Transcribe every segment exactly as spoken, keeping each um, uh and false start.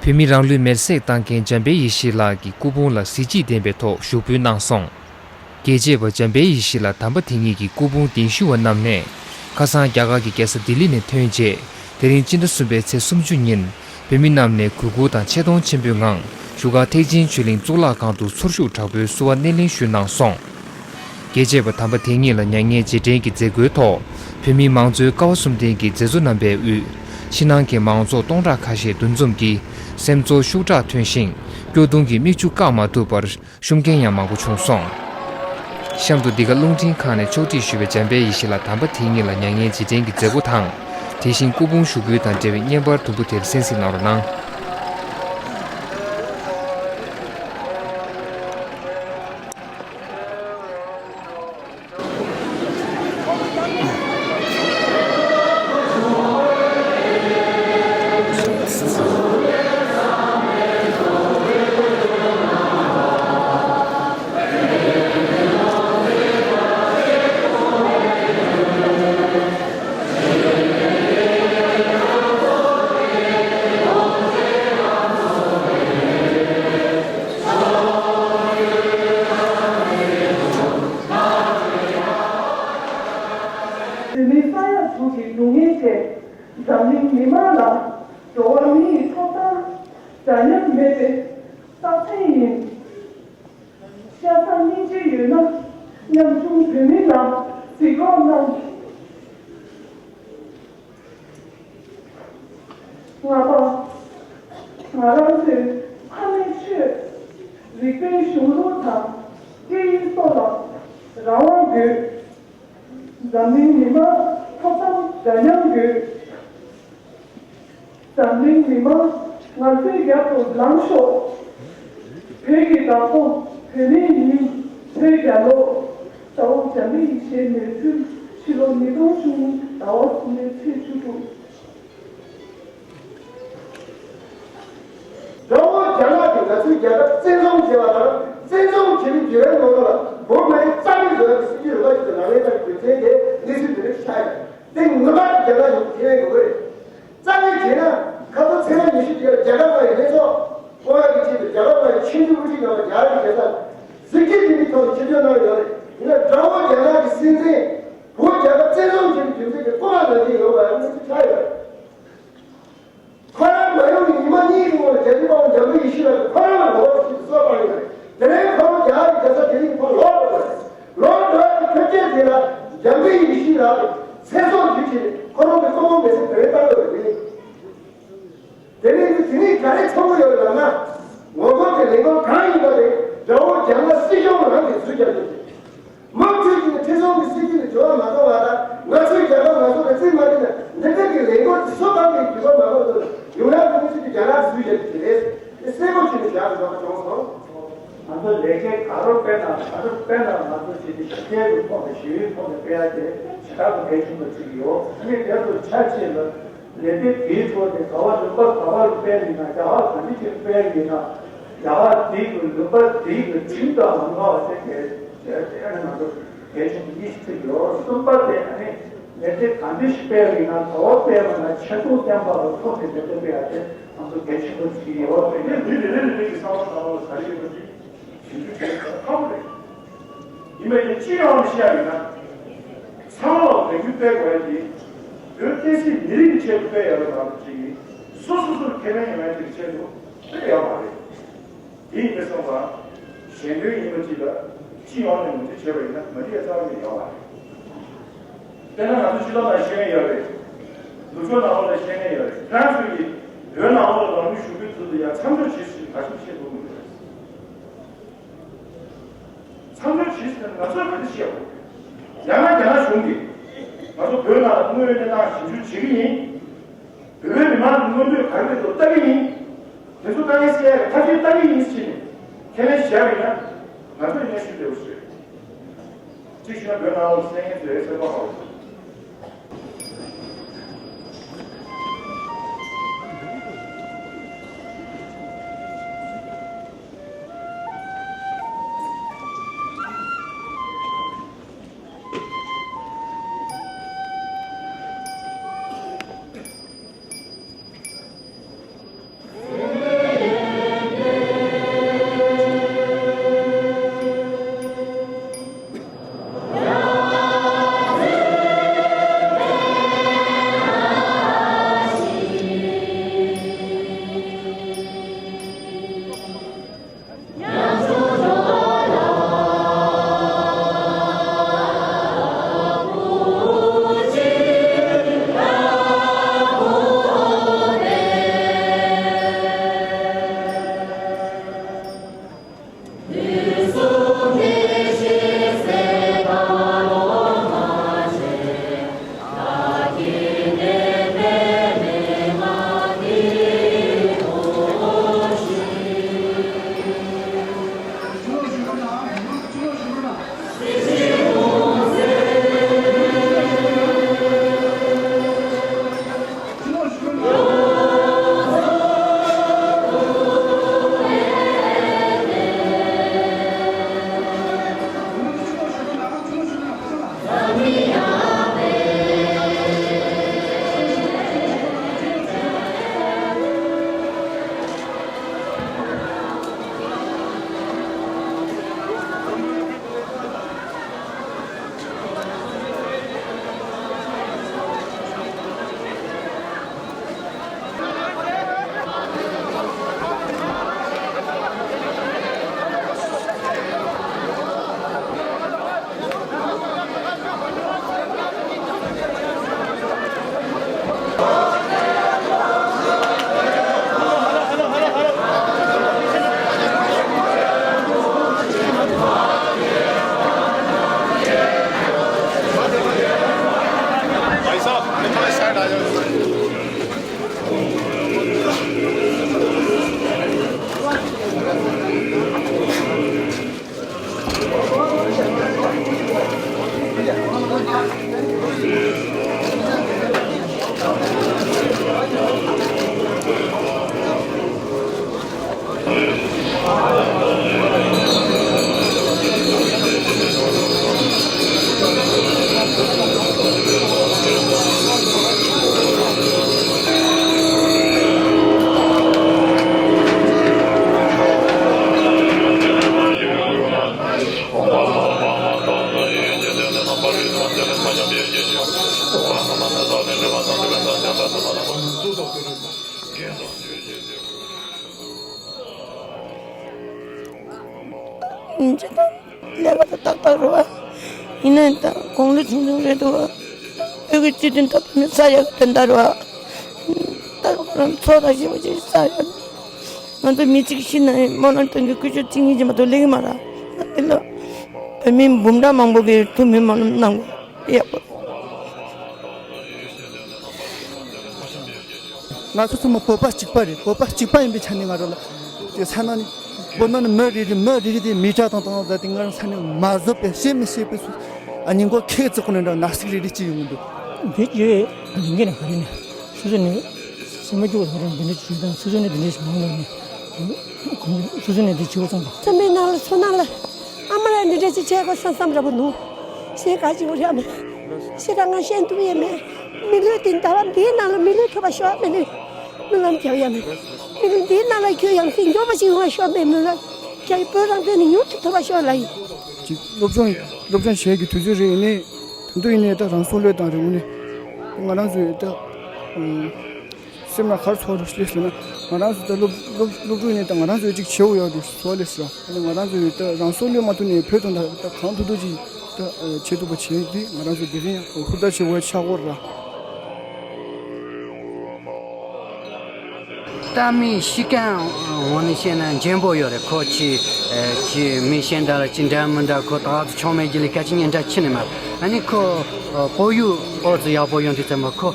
བོད་མི་རང་ལུས་མེར་སྲེག་བཏང་མཁན་འཇམ་དཔལ་ཡེ་ཤེས་ལགས་ཀྱི་སྐུ་ཕུང་ལ་གཟི་བརྗིད་ལྡན་པའི་ཐོག་ཞུགས་འབུལ་གནང་སོང་། རྒྱལ་གཅེས་པ་འཇམ་དཔལ་ཡེ་ཤེས་ལགས་དམ་པ་དེ་ཉིད་ཀྱི་སྐུ་ཕུང་གདན་ཞུ་བ་རྣམས་ནས། ཁ་སང་རྒྱ་གར་གྱི་རྒྱལ་ས་ལྡི་ལི་ནས་ཐོན་རྗེས། དེ་རིང་སྤྱི་ཟླ་གསུམ་པའི་ཚེས་སུམ་ཅུ་ཉིན། བོད་མི་རྣམས་ནས་གུས་བཀུར་དང་ཆེ་མཐོང་ཆེན་པོའི་ངང་བཞུགས་སྒར་ཐེག་ཆེན་ཆོས་གླིང་གཙུག་ལག་ཁང་དུ་ཚོར་ཤུགས་དྲག་པོས་བསུ་བ་སྣེ་ལེན་ཞུས་གནང་སོང་། རྒྱལ་གཅེས་པ་དམ་པ་དེ་ཉིད་ལ་མྱ་ངན་རྗེས་དྲན་གྱི་མཛད་སྒོའི་ཐོག་བོད་མིའི་མང་གཙོའི་ཀ་བ་གསུམ་ལྡན་གྱི་མཛད་གཙོ་རྣམ་པའི་དབུས། ཕྱི་ནང་གི་མང་ཚོགས་སྟོང་ཕྲག་ཁ་ཤས་འདུ་འཛོམས་ཀྱིས་སེམས་ཚོར་ཤུགས་དྲག་ཐོན་ཞིང་། སྐྱོ་གདུང་གི་མིག་ཆུ་བཀག་མ་ཐུབ་པར་ཤུམ་མཁན་ཡང་མང་པོ་བྱུང་སོང་། གཤམ་དུ་འདི་ག་རླུང་འཕྲིན་ཁང་ནས་ཕྱོགས་སྒྲིག་ཞུས་པའི་འཇམ་དཔལ་ཡེ་ཤེས་ལགས་དམ་པ་དེ་ཉིད་ལ་མྱ་ངན་རྗེས་དྲན་གྱི་མཛད་སྒོ་དང་། དེ་བཞིན་སྐུ་ཕུང་ཞུགས་འབུལ་དང་འབྲེལ་བའི་བརྙན་པར་དུམ་བུ་དེར་གསན་གཟིགས་གནང་རོགས་གནང་། བོད་མིའི་ས་ཡ་དྲུག་གི་སྡུག་བསྔལ་དེ། འཛམ་གླིང་མི་མང་ལ་འགྲོ་བ་མི་ཡི་ཐོབ་ཐང་འདྲ་མཉམ་མེད་པའི་རྟགས་མཚན་ཡིན། ཤ་ཚ་སྙིང་རྗེ་ཡོད་ན་ཉམ་ཆུང་བོད་མི་ལ་གཟིགས་རོགས་གནང་། ལྔ་པ། ང་རང་ཚོའི་ཕ་མའི་ཆོས། རིག་པའི་གཞུང་ལུགས་དང་སྐད་ཡིག་སོགས་ལ་རང་དབང་དགོས། འཛམ་གླིང་མི་མང་ཐོབ་ཐང་འདྲ་མཉམ་དགོས། འཛམ་གླིང་མི་མང་ང་ཚོའི་རྒྱབ་ཏུ་ལངས་ཤོག་བོད་ཀྱི་བདག་པོ་བོད་མི་ཡིན། བོད་རྒྱལ་ལོ། དཔའ་བོ་འཇམ་དཔལ་ཡེ་ཤེས་མེ་ཕུལ་ཕྱི་ལོ་ཉིས་སྟོང་བཅུ་གཉིས་ཟླ་བ་གསུམ་པའི་ཚེས་བཅུ་དྲུག་དགྲ་བོ་རྒྱ་ནག་གིས་ང་ཚོའི་རྒྱལ་ཁབ་བཙན་བཟུང་བྱས་པ་དང་། བཙན་བཟུང་བྱས་པའི་རྒྱུ་མཚན་ནང་ལོགས་ལ་བོད་མི་རིགས་རྩ་མེད་བཟོ་ཡག་གི་སྲིད་ཇུས་རུ་ཁག་ཅིག་ཏུ་ལག་ལེན་བསྟར་བའི་རྒྱུ་མཚན་དེ་གནས་ཚུལ་དེ་རིགས་ཆགས་ཡོད། དེ་ངོ་མ་རྒྱ་ནག་གཞུང་གིས་ཁས་ལེན་དགོས་ཀྱི་རེད། རྩ་མེད་བྱས་ན་ཁ་སང་ཚེས་པ་ཉི་ཤུ་དེ་རྒྱ་གར་མ་ཡི་ལྷན་ཚོགས་སྐོང་ཡག་གི་ཆེད་དུ་རྒྱ་གར་མ་ཡི་ཆོས་བརྒྱུད་དབུ་ཁྲིད་རྣམ་པ་རྒྱ་གར་གྱི་རྒྱལ་ས་གཟི་བརྗིད་ལྡན་པའི་ཐོག་ནས་ཆིབས་བསྒྱུར་གནང་ཡོད་རེད། ཡིན་ན་དགྲ་བོ་རྒྱ་ནག་གི་སྲིད་འཛིན་བོད་རྒྱལ་ཁབ་བཙན་བཟུང་བྱས་པའི་རྒྱུ་མཚན་གྱིས་རྐུ་མ་ལངས་ཀྱི་ཡོད་པ་ཡང་གནས་ཚུལ་ཆགས་ཡོད་རེད། ཁོ་རང་མ་ཡོང་ནས་ཉི་མ་གཉིས་ཀྱི་སྔོན་ལ་རྒྱལ་གཅེས་དཔའ་བོ་འཇམ་དཔལ་ཡེ་ཤེས་ལགས་ཀྱིས་ཁོ་རང་ལ་ངོ་རྒོལ་ཞིག་གསོལ་བཏང་ཡོད་རེད། དེ་རིང་ཁོ་རང་རྒྱ་གར་གྱི་རྒྱལ་ས་ལྡི་ལི་ནས་ཁོ་ལོག་འགྲོ་བ་རེད། ལོག་འགྲོ་བ་གི་ཐོན་སྐྱེད་དེ་ལ་འཇམ་དཔལ་ཡེ་ཤེས་ལགས་ཀྱིས་ཚེ་སྲོག་བརྒྱུད་བྱས་ནས་ཁོ་རང་གི་སྐུ་ཕུང་མེ་སྲེག་དེ་རིང་བཏང་ཡོད་རེད། དེ་ནས་དེ་ནས་ག་རེ་མཚོན་གྱི་ཡོད་ལབ་ན། ངོ་རྒོལ་གྱི་ལས་འགུལ་གང་ཡིན་པ་དེ་དགྲ་བོ་རྒྱ་ནག་སྲིད་གཞུང་རང་གིས་འཛུལ་རྒྱག་རྒྱུ་རེད། མུ་མཐུད་ཀྱིས་ཁྲིམས་སྲུང་གི་སྲིད་ཇུས་ལ་འགྱུར་བ་མ་གཏོང་བ་དང་། ང་ཚོའི་རྒྱལ་ཁབ་ང་ཚོ་ལ་རྩིས་མ་སྤྲད་ན། འདི་འདྲ་གི་ལས་འགུལ་འདི་ཚོ་གང་གིས་འགྱུར་བ་མ་གཏོང་ཐུབ་ན། ཡོང་ཡག་གི་གནས་ཚུལ་དེ་རྒྱ་ནག་གིས་འཛུལ་རྒྱག་རྒྱུ་དེ་རེད། དེ་གསལ་པོ་བྱས་ནས་བཞག་དགོས་པ་བྱུང་སོང་། ང་ཚོ་ལས་བྱེད་ག་རུ་སྤེལ་ན་ག་རུ་སྤེལ་ན། ང་ཚོ་ཞི་བདེ་ཞི་བདེ་གི་ཐོག་ནས་ཞི་བའི་ཐོག་ནས་སྤེལ་ཡ་དེ་ཇི་ལྟར་དུ་གལ་ཆེན་པོ་བརྩི་གི་ཡོད། ངས་དེ་ཚོ་ཆ་ཆེ་ལ་ལས་དེབ་དེའི་ཐོག་ནས་ག་བ་ལུང་པ་ག་བ་རུ་སྤེལ་ཡིན་ན། རྒྱ་གར་ག་འདྲ་ཅིག་སྤེལ་ཡིན་ན། རྒྱ་གར་དེ་གི་ལུང་པ་དེ་གི་ཁྲིམས་དང་མི་འགལ་བ་དེ་གལ་ཆེ་ཨ་ནི་ང་ཚོ་གལ་ཆེན་པོ་གཉིས་ཤིག་བརྩི་གི་ཡོད། གསུམ་པ་དེ་ཨ་ནི་ལས་དེབ་ག་འདྲ་ཞིག་སྤེལ་ཡིན་ན། ག་བ་སྤེལ་བ་ན་ཆེ་མཐོང་ལྡན་པ་ལ་ཐོག་ནས་ལས་དེབ་སྤེལ་ཡ་དེ་ང་ཚོ་གལ་ཆེན་པོ་བརྩི་གི་ཡོད། དེ་ནས་མི་རེ་རེ་རེ་རེ་གི་བསམ་བློ་བཏང་བ་ག་རེ་ཡོད་པ་ཅིག་ཞིབ་འཇུག་བྱེད་ཡ་ཁག་པོ་རེད། ཡིན་པ་ཡིན། སྤྱི་ཡོངས་ནས་བཤད་ཡ་ཡིན་ན། ཚང་མ་ལ་ལས་འགུལ་སྤེལ་དགོས་ཡ་དེ། བོད་བསྟན་སྲིད་མི་རིགས་ཀྱི་ཆེད་དུ་སྤེལ་ཡ་ལ་མ་གཏོགས་ཅིག་ཡིན། སོ་སོ་སོར་ཁེ་ཕན་ཡོང་ཡ་དེ་ཆེད་དུ་སྤེལ་ཡོད་མ་རེད། དེ་ཡིན་པས་སོང་ཙང་། གཞན་དོན་ཡིན་པ་ཅིག་ལ་སྤྱི་ཡོངས་ནས་ངོས་འཛིན་བྱས་པ་ཡིན་ན་མ་འགྲིག་ཡ་རྩ་བ་ནས་ཡོད་མ་རེད། དཔེར་ན་ང་ཚོ་སྤྱི་ཚོགས་ནང་ཤེས་མཁན་ཡོད་རེད། ནུབ་ཕྱོགས་ནང་ལོགས་ལ་ཤེས་མཁན་ཡོད་རེད། ཁྱེད་རང་ཚོ་ཡིས་བོད་ནང་ལོགས་ལ་ལམ་ལུགས་ཞུགས་འབུལ་ཚུལ་དུ་ཡ་མཚམས་འཇོག་བྱེད་ཟེར་ག་ཤུགས་བཤད་འདུག་མི་འདུག་རེད། མཚམས་འཇོག་བྱེད་ཟེར་ན་ང་ཚོས་ག་རེ་བཤད་དགོས། ཡང་ན་རྒྱ་ནག་གཞུང་གིས་ང་ཚོ་བོད་ནང་ལ་དངོས་ཡོད་གནས་སྟངས་ཞིབ་འཇུག་བྱེད་ཀྱི་ཡིན། བོད་པའི་མི་མང་གི་མངོན་འདོད་ག་རེ་རེད་འདུག་ལྟ་གི་ཡིན། དེ་ཚོ་དཀའ་ངལ་སེལ་ཡ་ཐབས་ཤེས་ལྟ་གི་ཡིན་ཟེར་ནས་ཁས་ལེན་བཞག་པ་ཡིན་ན། ང་ཚོས་སྙན་ཞུ་འདྲ་བོ་ཞུ། གཅིག་བྱས་ན་བོད་ནང་ལ་གསན་མཁན་ཚོས་སེམས་པ་ཧ་གོ། ལས་ཀ་ད་ཏག་ཏག་རེད་བ། ཡིན་ནའི་ད་དགུང་ལོ་ཆུང་ཆུང་རེད་འདུག་བ། བོད་ཀྱི་སྤྱི་དོན་འཐབ་ནས་ས་ཡག་དེ་འདྲ་རེད་བ། ད་ཁོ་རང་ཚོགས་དང་ཞེ་པོ་ཅིག་ས་ཡག་ང་ཚོ་མི་གཅིག་ཤི་ན་ཡང་སྨོན་ལམ་གཏོང་གི་སྐུ་ཞབས་གཅིག་གཉིས་ཀྱིས་མ་གཏོགས་ལེགས་ཀྱི་མ་རེད། ང་འདི་ལ་བོད་མི་འབུམ་ཕྲག་མང་པོ་གིས་ཐུགས་སྨོན་སྨོན་ལམ་གནང་དགོས་ཡག་པོ། ང་ཚོ་ཚང་མ་བོད་པ་གཅིག་པ་རེད། བོད་པ་གཅིག་པ་ཡིན་པའི་ཆ་ནས་ང་རང་ལ་དེ་ས་ནང་ནས་བོད་ནང་ནས་མི་རེ་རེ་མི་རེ་རེ་དེ་མི་དྲག་དང་དང་ཟ་དེ་ང་རང་ས་ནས་མ་བཟོད་པའི་ཤེས་མི་ཤེས་པའི་སུ་ཨ་ཉིན་གོ་ཁེ་བཙུགས་ནས་འདྲ་ན་སིག་རེ་རེ་ཅི་ཡོང་གི་འདུག་འདི་ཡོད་ལིང་གེ་ནས་ག་རེ་ནས་སོ་སོ་ནས་སེམས་མ་སྐྱོ་བ་ག་རེ་འདི་འདྲ་ཅི་ཡོད་དང་སོ་སོ་ནས་འདི་འདྲ་ཞིག་མང་ལ་ནས་སོ་སོ་ནས་འདི་བྱེད་དགོས་བསམ་པ། ཚང་མའི་ནང་ལ་ཚོ་ནང་ལ་ཨ་མ་ར་འདི་འདྲ་ཅི་བྱེད་དགོས་བསམ་བསམ་འདྲ་པོ་འདུག་ཞེས་ག་ཅི་བོ་ར་མེད། ཤི་ར་ང་ཤེས་འདུག་ཡས་མེད། མི་ལུས་དེ་ཟླ་བ་འདིའི་ནང་ལ་མི་ལུས་ཐོབ་པ་ཤོག་མི་ལུས་སྨོན་ལམ་རྒྱབ་ཡ་མེད། མི་ལུས་འདིའི་ནང་ལ་ཁྱོད་ཡང་སྲིད་མགྱོགས་པ་ཞིག་ཡོང་བ་ཤོག་མེད་སྨོན་ལམ་རྒྱབ་ཡི་བོད་རང་བཙན་ནི་མྱུར་དུ་ཐོབ་པ་ཤོག་ལ་ཡིན། ཅིག་སློབ་སྦྱོང་སློབ་སྦྱོང་བྱེད་ཀྱི་དུས་ཚོད་རེད། ཡིན་ནའི་ད་དུང་ཡིན་ནའི་ད་རང་སྲོག་བློས་བཏང་རེད། དངོས་གནས་ང་རང་ཚོའི་ད་སེམས་ལ་ག་རེ་ཚོར་རེད་ཟེར་ན། ང་རང་ཚོ་ད་སློབ་སློབ་སློབ་ཕྲུག་ཡིན་ནའི་ད་ང་རང་ཚོས་ཅིག་བྱེད་དགོས་ཡག་འདུག་ཚོར་ལེ་ཟེར། ཨ་ནི་ང་རང་ཚོ་ཡོད་ད་རང་སྲོག་བློས་མ་ཐུབ་ནས་བོད་དོན་དག་ད་གང་ཐུབ་ཐུབ་ཅིག་ད་བྱེད་ཐུབ་པ་བྱེད་དེ་ང་རང་ཚོ་དེ་རིང་ཧུར་ཐག་བྱེད་དགོས་ཆགས་ཀྱི་རེད། ད་མི་ཤི་མཁན་ངོས་ནས་བཤད་ན་འཇོན་པོ་ཡོད་རེད། ཁོ་ཅི་ཅི་མི་གཞན་དག་ལ་ཅི་འདྲ་མི་འདྲ་ཁོ་ད་ཚོ་ཆོག་མེད་ཀྱི་ལས་ཀ་ཅི་ཉན་འདྲ་ཁྱི་ནས་མ་རེད། ཨ་ནི་ཁོ་བོད་ཡུལ་ཨོ་ཙི་ཡག་པོ་ཡོང་དུས་ཙམ་པ་ཁོ་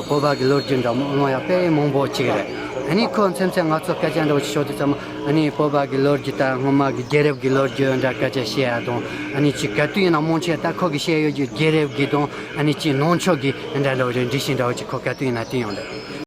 བོད་པ་གི་ལོ་རྒྱུས་འདྲ་མོ་ལོང་ཡག་དཔེ་མང་པོ་ཅིག་རེད། ཨ་ནི་ཁོ་མཚམས་མཚམས་ང་ཚོ་སྐད་ཆ་འདྲ་བོ་ཅིག་ཤོད་དུས་ཙམ་པ་ཨ་ནི་བོད་པ་གི་ལོ་རྒྱུས་དང་སྔོན་མ་གི་རྒྱལ་རབས་གི་ལོ་རྒྱུས་འདྲ་སྐད་ཆ་བཤད་ཡ་དང་། ཨ་ནི་ཅིག་ག་དུས་ཡིན་ན་མང་ཆེ་ད་ཁོ་གི་བཤད་ཡོད་རྒྱུ་རྒྱལ་རབས་གི་དང་ཨ་ནི་ཅིག་ནང་ཆོས་གི་འདྲ་འདྲ་བོ་ཅིག་འདྲི་ཞིག་འདྲ་བོ་ཅིག་ཁོ་ག་དུས་ཡིན་ན་དེ་ཡོང་འདུག